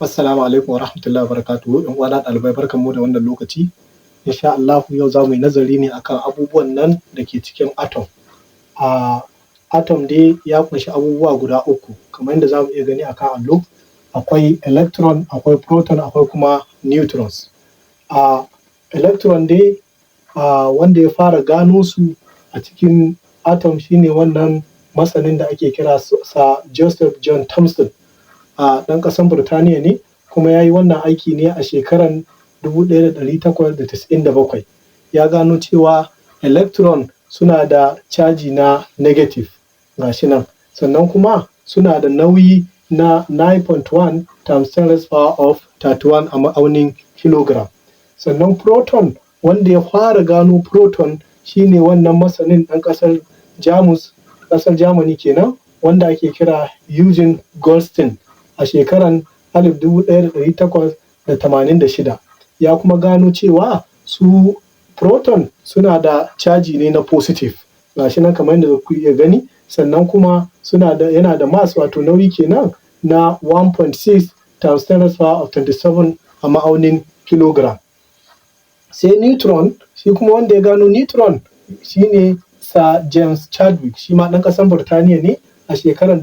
Assalamu alaikum warahmatullahi wabarakatuhu. ‘Yan uwana ɗalibai, barkanmu da wannan lokaci. Insha Allahu yau za mu yi nazari ne akan abubuwan nan da ke cikin atom. Atom dai ya ƙunshi abubuwa guda uku kamar yadda za mu iya gani akan allo: akwai electron, akwai proton, akwai kuma neutrons. Electron dai, wanda ya fara gano su a cikin atom shi ne wannan masanin da ake kira Sir Joseph John Thomson, ɗan ƙasan Burtaniya ne, kuma ya yi wannan aiki ne a shekaran 1897. Ya gano cewa electron suna da caji na negative, ga shi nan, sannan kuma suna da nauyi na 9.1 times 10 raised power of 31 a ma'aunin kilogram. Sannan proton, wanda ya fara gano proton shi ne wannan masanin ɗan ƙasar Jamus, ƙasar Germany kenan, wanda ake kira Eugene Goldstein a shekaran 1886. Ya kuma gano cewa su proton suna da caji ne na positive, ga shi nan kamar yadda kuke iya gani, sannan kuma yana da mass, wato nauyi kenan, na 1.6 times 10 raised power of 27 a ma'aunin kilogram. Sai neutron, shi kuma wanda ya gano neutron shi ne Sir James Chadwick, shi ma ɗan ƙasar Burtaniya ne, a shekarar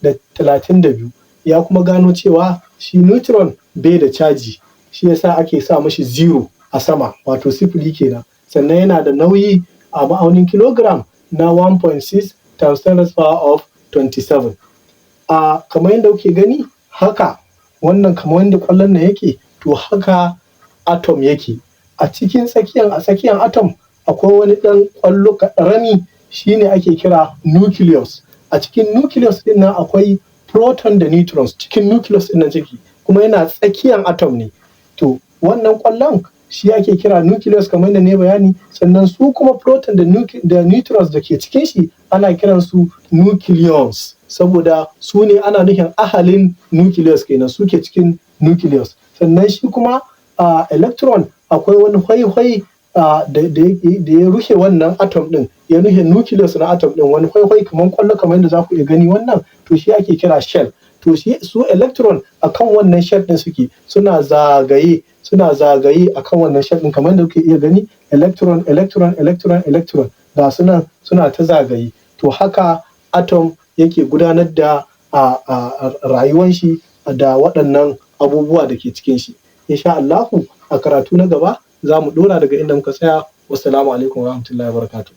1932. Ya kuma gano cewa shi neutron bai da caji, shi yasa ake sa mashi zero a sama, wato sifili kenan. Sannan yana da nauyi a ma'aunin kilogram na 1.6 times 10 raised power of 27. Kamar yadda kuke gani haka wannan, kamar yadda ƙwallon nan yake, to haka atom yake. A cikin tsakiyan, a tsakiyan atom akwai wani ɗan ƙwallo ƙarami, shi ne ake kira nucleus. A cikin nucleus ɗin nan akwai proton da neutrons cikin nucleus ɗin nan ciki, kuma yana tsakiyan atom ne. To wannan ƙwallon shi ake kira nucleus kamar yadda na bayani. Sannan su kuma proton da neutrons da ke cikin shi ana kiransu nucleons, saboda su ne ana nufin ahalin nucleus kenan, suke cikin nucleus. Sannan shi kuma electron, akwai wani hwaihwai da ya rufe wannan atom ɗin, ya rufe nucleus na atom ɗin, wani hwaihwai kamar ƙwallo kamar yadda za ku iya gani wannan, to shi ake kira shell. To shi su electron akan wannan shell ɗin suke, suna zagaye, suna zagaye akan wannan shell ɗin, kamar yadda kuke iya gani: electron, electron, electron, electron, ga su nan suna ta zagaye. To haka atom yake gudanar da rayuwan shi da waɗannan abubuwa da ke cikin shi. Insha Allahu a karatu na gaba za mu ɗora daga inda muka tsaya. Wassalamu alaikum warahmatullahi wabarakatuh.